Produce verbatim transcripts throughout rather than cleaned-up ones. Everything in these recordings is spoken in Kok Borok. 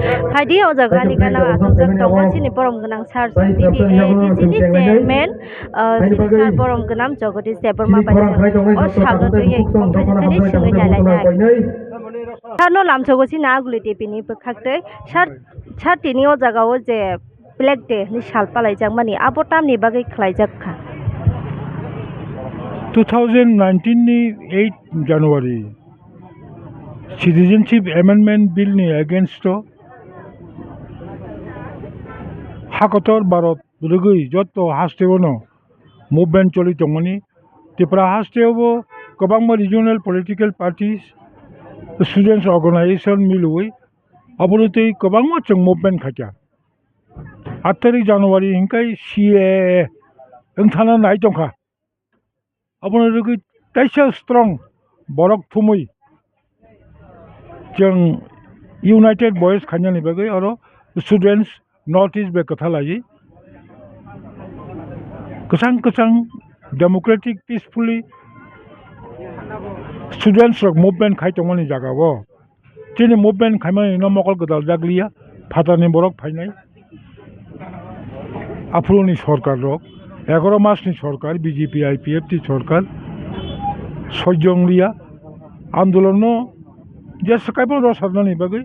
Phaidi o jaga ni gana achukjak tongo chini borom gwnang sir, T D A D C ni chairman, ah, chini sir borom gwnang Jagadish Debbarma bai sir. O salno twiwi kok khaisa chini swngwi nai lai nai. Sir no lamsogo chini Aguli T V ni bwkhak twi. Sir, sir tini o jaga o je Black Day ni sal palaijakmani, abo tamni bagwi khlaijak kha? Two thousand nineteen ni eight January Citizenship Amendment Bill ni against o hakotor Bharat rwgwi joto hasteo no movement choli tongmani. Tripura hasteo bo kwbangma regional political parties, students organization milwi obono tei kwbangma chwng movement khaikha. Aat tarik January hinkhai C A A wngthana nai tongkha. Abono rwgwi kaisa strong borok thumwi chwng united voice khainani bagwi oro students North East bai kwtha laiwi kwchang kwchang democratic peacefully students rok movement khai tongmani jaga o. Chini movement khaimani no mokol gwdal jakliya, phatarni borok phainai. Aphuruni sorkar rok, egaroh masni sorkar, B J P, I P F T sorkar, sojong liya, andolon no jesa kaibo rosarnani bagwi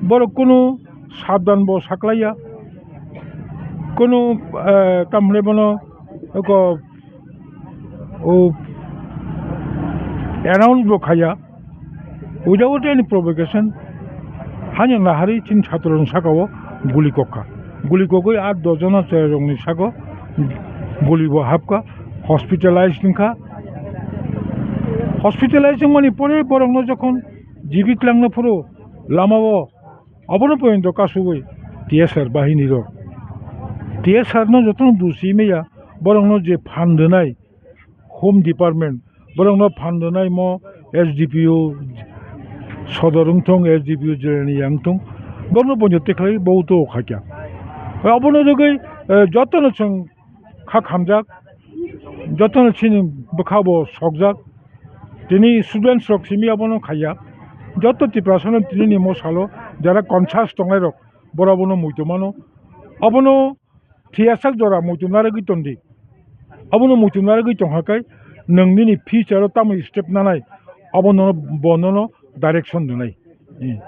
borok kunu sabdan bo saklaiya, kunu, eh, tamhwnwi bono eko o announce bo khaiya, without any provocation, haino naharwi chini chhatrorokni saka o guli kok kha. Guli kogwi aa doh jona chwrairokni saka o guli bo hapkha, hospitalized wngkha. Hospitalized wngmani pore borokno jokhon jibi twlangna phuru lama o obono poyonto kasugwi T S R bahini rok, T S R no jotono dusi maya, borokno je phan rwnai Home Department, borokno phan rwnai mo S D P O sodor wngthong, S D P O Jirania wngthong, borokno poyonto tekhlai bo to khaikha. Obono rwgwi, eh, jotono chwng kha khamjak, jotono chini bwkha bo sokjak. Tini students rok simi abono khaiya. Joto Tiprasano tini ni mo salo jara conscious tongnai rok, borok abono muitu mano. Abono phiyasak jora muitu narwgwi tondi. Abono muitu narwgwi tongkha khe nwng nini future o tamo step nanai, abono bo nono direction rwnai. Hmm.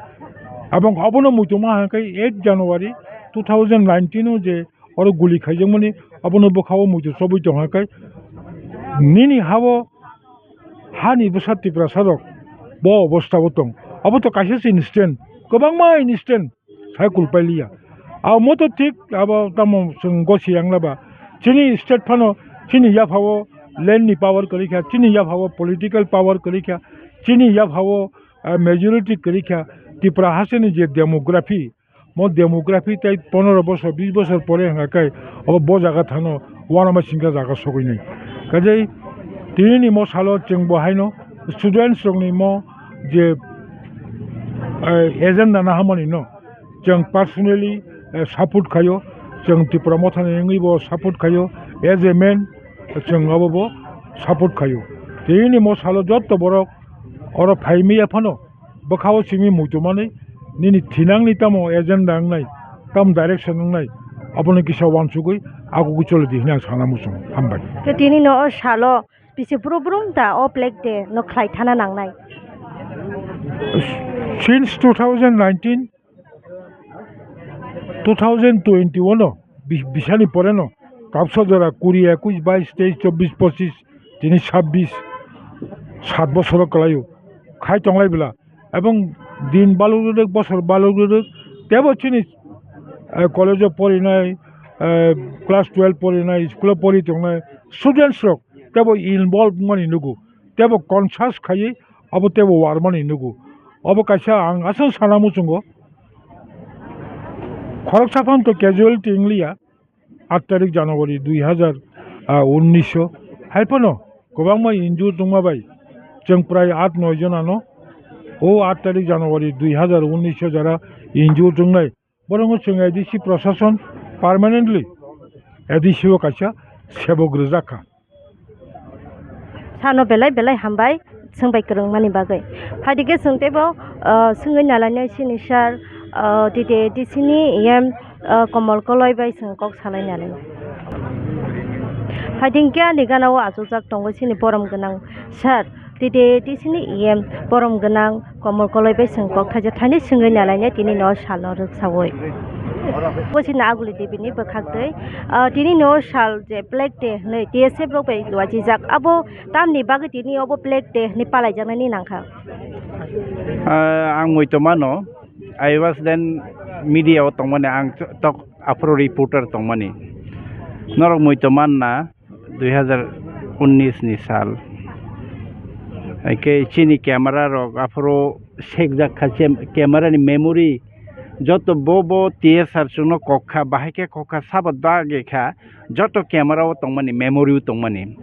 Abong abono muitu ma hwnkhe eight January two thousand nineteen o je oro guli khaijakmani, abono bwkha o muitu chobwi tongkha khe nini ha-o hani bwsa Tiprasa rok bo obostha o tong. Abo to kaisa se incident, kwbangma incident sai kulpai liya. Abo moto thik abo tamo chwng gosi yang laba. Chini state phano chini yapha o land ni power kwrwi kha, chini yapha o political power kwrwi kha, chini yapha o, ah, majority kwrwi kha. Tripura hasteni je demography, mo demography tei pondro bosor, bish bosor pore hwnga khe abo bo jaga thano uanama singsa jaga sogwi nai. Kaje tini ni mo salo chwng bo haino students rokni mo je, eh, agenda na hamani no chwng personally, eh, support khaio, chwng Tipra Mothani wngwi bo support khaio, as a man chwng abo bo support khaio. Tini ni mo salo jotto borok oro phai maya phano bwkha o simi muitu manwi nini thinangni tamo agenda wngnai, tamo direction wngnai, abono kisa uansugwi agugwi choli di hwnwi ang sana muchungo. Hambai. Khe tini no o salo bisi brum brum da o Black Day no khlai thana nangnai? Since two thousand nineteen, two thousand twenty-one o bi-, bisani pore no kabsa jora kuri, ekush, bais, teis, chobbish, pochish, tini sabbish, sat bosoro kwlaio. Khai tonglai bwla. Ebong din baluk rwdwk, bosor baluk rwdwk, tebo chini, eh, college o porinai, eh, class twelve porinai, school o pori tongnai students rok tebo involve wngmani nugo, tebo conscious khaiwi abo tebo warmani nugo. Obo kaisa ang aswk sana muchungo. Khoroksa phano to casualty wngliya. Aat tarik January dui hazar, ah, unnish o. Hai phano kwbangma injure wngma bai chwng prai aat noi jona no o aat tarik January dui hazar unnish o jara injure wngnai. Borokno chwng A D C prosason permanently A D C o kaisa sebok rwjak kha. Sano belai belai hambai, chwng bai kwrwngmani bagwi. Phaidi khe chwng teibo, ah, swngwi nalainai sini sir, Ah, T T A D C ni E M, ah, Komol Koloi bai chwng kok salai nai. Phaiding khe ani gana o achukjak tongo chini borom gwnang sir, T T A D C ni E M borom gwnang Komol Koloi bai chwng kok thaisa thaini swngwi nai lainai tini no sal no rwksaui. Bo chini Aguli Devi ni bwkhak twi, ah, tini no sal je Black Day hwnwi T S F rok bai wachijak, abo tamni bagwi tini obo Black Day hwnwi palaijaknani nangkha? Ah, ang muitu mano, I was then media o tongmani, ang tok aphuru reporter tongmani. Norok muitu manna dui hazar unnis ni sal. Haikhe chini camera rok aphuru sekjak kha, chem-, camera ni memory joto bo bo T S R chwngno kok kha, bahai khe kok kha, sabo dagi kha, joto camera o tongmani, memory o tongmani.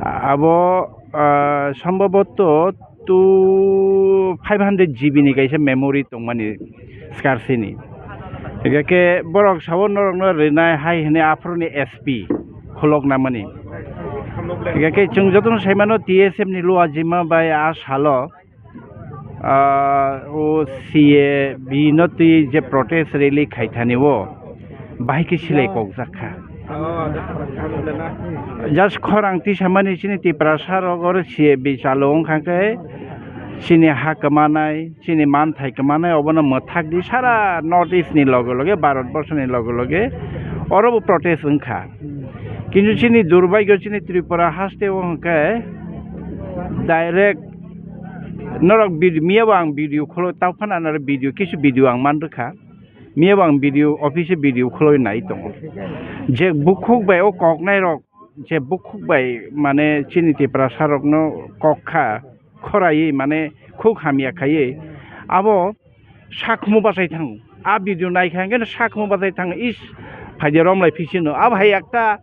Abo, ah, sombhoboto two five hundred G B ni kaisa memory tongmani skarsi ni. Hingke borok sabo norokno rinai hai hwnwi aphuru ni S P khulok namani. Hingke chwng jotono sai mano T S F ni luajima bai a salo, ah, o C A B no twi je protest rally khai thani o, bahai khe silai kokjak kha. Just khorang tisamani chini Tiprasa rok oro C A B chalo wngkha khe chini ha kwmanai, chini manthai kwmanai obono mwthak di sara North East ni loge loge, Bharat borsho ni loge loge oro bo protest wngkha. Kintu chini durbagyo chini Tripura haste o hwnkhe direct norok vid-, miya bo ang video kholo, tau phano ano video, kisu video ang man rwkha. Miya bo ang video, office o video khuloi nai tongo. Je bukhuk bai o koknai rok, je bukhuk bai mane chini Tiprasa rokno kok kha, khoraiwi mane khuk hamya khaiwi, abo sakhumu bachai thango. A video naikha hwnkhe sakhumu bachai thango, is phaidi romlai phisino. Abo hai ekta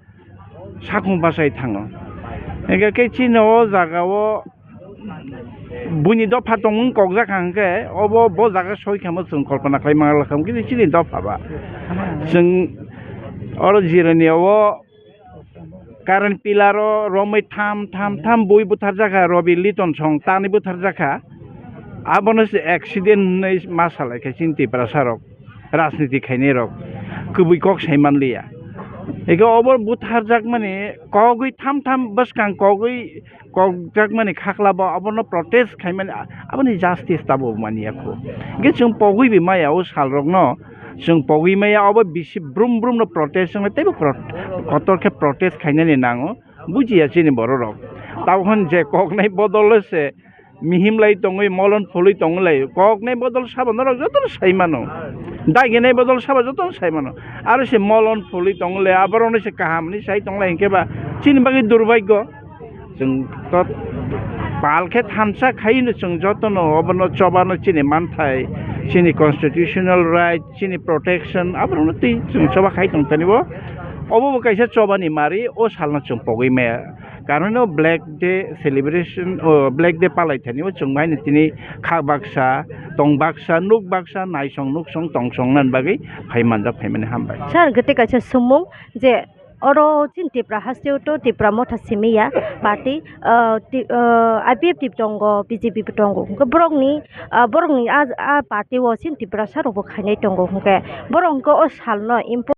sakhumu bachai thango. Hingkhe khe chini o jaga o buini dopha tongmung kokjak kha hwnkhe, obo bo jaga soi khamo chwng kolpona khlai manglak kha, kintu chini dopha ba. Chwng oro jirani o current pillar o romwi tham tham tham bui butharjak kha, Robi Liton song tanwi butharjak kha. Abono se accident hinwi ma salai kha chini Tiprasa rok. Rajniti khainai rok kwbwi kok sai manliya. Eke obo butharjakmani kogwi tham tham bwskang kogwi kokjakmani khaklabo abono protest khaimani, aboni justice tabuk manya kho. Hingke chwng pogwi bai maya o salrokno, chwng pogwi maya obo bisi brum brum no protest wngwi teibo pro-, kotor khe protest khainani nango. Bujiya chini bororok. Tauhon je koknai bodol se mihim lai tongwi, molon phulwi tongwi lai. Koknai bodol sabo norok jotono sai mano. Daginai bodol sabo jotono sai mano. Aro se molon phulwi tongwi lai, aborokno se kaham hinwi sai tong lai hinkhe ba chini bagwi durbagyo. Chwng to pal khe thansa khaino chwng jotono obono chobano chini manthai, chini constitutional right, chini protection, aborokno twi chwng choba khai tong thani bo. Obo bo kaisa chobani mari, o salno chwng pogwi maya. Karon no Black Day celebration, o Black Day palai thani o chwng bahai no tini kha baksa, tong baksa, nuk baksa, naisong nuksong tongsong nan bagwi phai manjak phaimani hambai. Sir, gete kaisa sumung je oro chini Tipra haste o to Tipra Motha simi ya party, ah, ti-, ah, I P F T tongo, B J P bo tongo. Hwnkhe borokni, ah, borokni ah, ah, party o chini Tiprasa rok bo khainai tongo. Hwnkhe borok hwnkhe o salno impo-